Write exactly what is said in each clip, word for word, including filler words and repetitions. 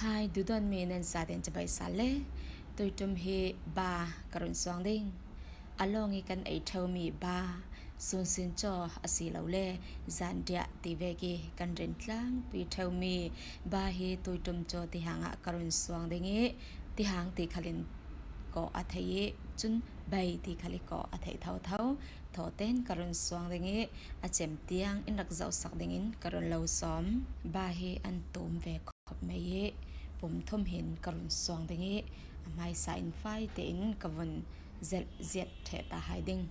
Hai, duhdawtmi nan zaten cibai sal le, tuiṭum hi ba ka run suang ding. A lawng i kan ei ṭheumi ba, sunsin caw a si lo le, zanriah ti vek i kan rin tlangpi ṭheumi ba hi tuiṭum caw ti hangah ka run suang ding i, ti hang ti khalin kawh a thei i, cun bai ti khal i kawh a thei thotho. Thawten ka run suang ding i, a cem tiang in rak zohsak dingin ka run lo sawm. Ba hi an tum ve khop mai i, pum thum hin ka run suang ding i, a hmaisa in fai tein ka vun zelh ziat ṭheh ta hai ding.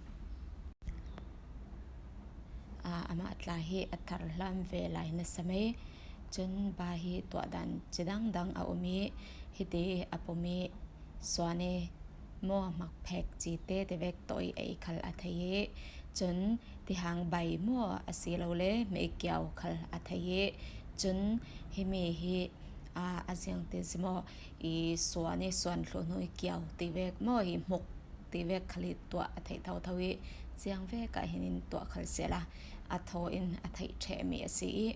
Aa, amah tla hi a thar hlam ve lai nasa mai. Cun ba hi tuah dan cidang dang a um i, hiti a pum i, suan i maw, hmakphek cite te vek tawh i ei khal a thei i, cun ti hang bai maw a si lo le, meikiau khal a thei i, cun himi hi, aa, a ziang ti si maw, i suan i suan thluh hnu i kiau ti vek maw, i hmuk ti vek khal i tuah a theih thotho i, ziang vek ah hin in tuah khal sehla, a thaw in a theih ṭhehmi a si i,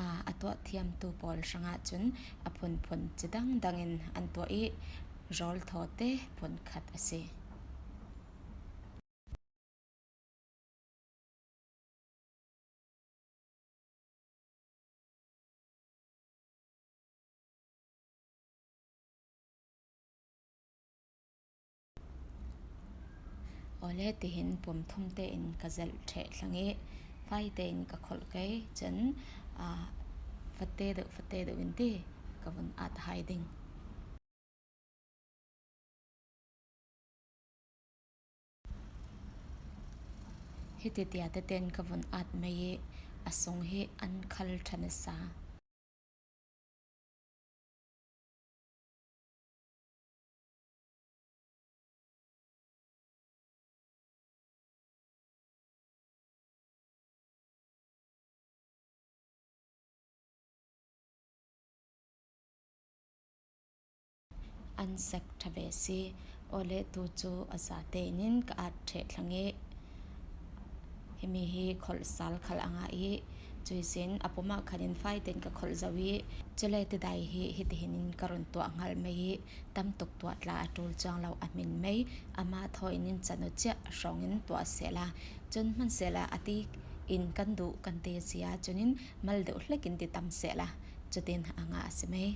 aa, a tuah thiamtu pawl hrangah cun a phunphun cidang dangin an tuah i, rawl thawte phun khat a si. Awle, tihin pum thum tein ka zelh ṭheh thlang i, fai tein ka kholh kei. Cun, aa, fate deuh, fate deuh in ti ka vun at hai ding. Hiti tia teten ka vun at mai i, a sung hi an khal ṭha nasa. An sek ṭha ve si. Awle, tu cu a zate in ka at ṭheh thlang i, himi hi kholh sal khal a ngah i, cuihsin a pum ah khan in fai tein ka kholh zo i, cule tidai hi hitihin in ka run tuah hngal mai i, tam tuk tuah tla a ṭul cuang lo, a hmin mai, amah thaw in in can uh ciah hrawng in tuah sehla, cun hman sehla, a ti in kan duh kan ti a si ahcun in mal deuh hlek in ti tam sehla, cutin a ngah a si mai.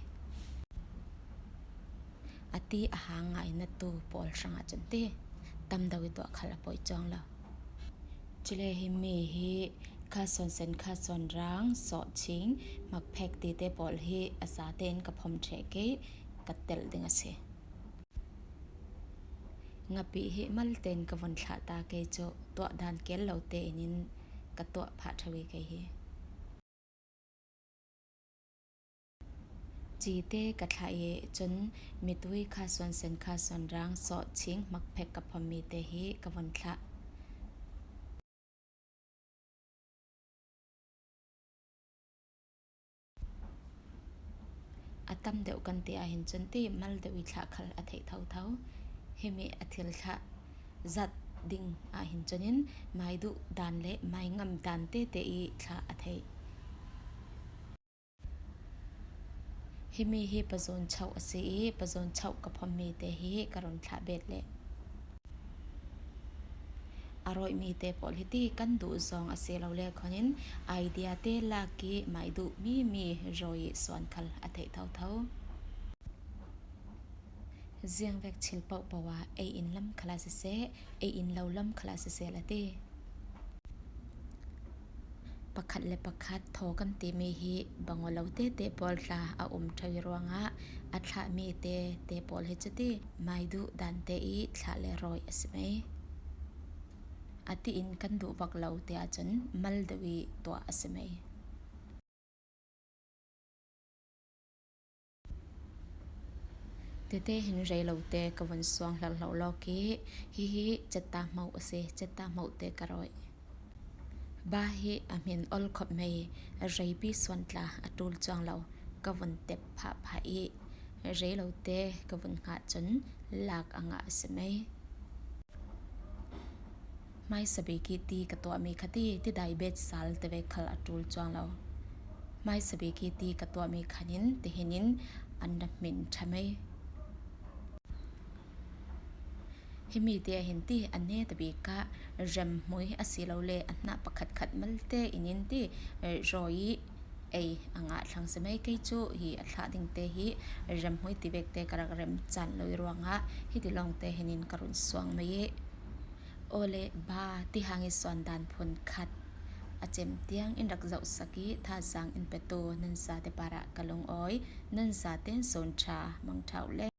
A ti a hang ngainatu pawl hrangah cun ti tam deuh i tuah khal a poi cuang lo. Cule himi hi kha suan sen, kha suan rang, sawhching, hmakphek tite pawl hi a zate in ka phom ṭheh kei, ka telh ding a si. Ngapi hi mal tein ka vun thlah ta kei cu, tuah dan kel lo tein in ka tuah phah ṭheu i kei hi. Cite ka thlah i cun mitui kha suan sen, kha suan rang, sawhching, hmakphek ka phommi te hi ka vun thlah. A tam deuh kan ti ahhin cun ti mal deuh i thlah khal a theih thotho. Himi a thil thlah zat ding ahhin cun in mai duh dan le mai ngam dan tete i thlah a theih. Himi hi pazun choh a si i, pazun choh ka phommi te hi ka run thlah bet le a rawihmi te pawl hi ti kan duh zong a si lo le khan in idea te lak i mai duhmi mi rawi i suan khal a theih thotho. Ziangvek chil pohpoh ah ei in lam khal a siseh, ei in lo lam khal a siseh la ti. Pakhat le pakhat thaw kan timi hi bangaw lo tete pawl tla a um ṭheu i ruangah a thlahmi tete pawl hi cuti mai duh dan te i thlah le rawi a si mai. A ti in kan duh vak lo te ahcun mal deuh i tuah a si mai. Tete hin rei lo te ka vun suang hlauhhlauh lawk i, hihi cetta hmoh a si, cetta hmoh te ka rawih. Ba hi a hmin ol khop mei, reipi suan tla a ṭul cuang lo, ka vun tep phahphah i, rei lo te ka vun hngah cun lak a ngah a si mei. Hmaisa bik i ti ka tuahmi kha ti, tidai bet sal te ve khal a ṭul cuang lo. Hmaisa bik hi ti ka tuah mi khanin tihinin an na hmin ṭha mai. Hi mite a hin ti a ne ta bik ah remhmui a si lo le a hnah pakhat khat malte inin ti, eh, rawi ei a ngah thlang si mai. Kei chu hi a thlah dingte hi remhmui ti vekte ka rak rem chan lo i ruangah hiti lawngte hinin ka run suang mai i. Aw le ba, ti hang i suan dan phun khat a cem tiang in rak zohsak i thazang in petu nan zate parah ka lungawi, nan zaten sun ṭha mang ṭha uh le.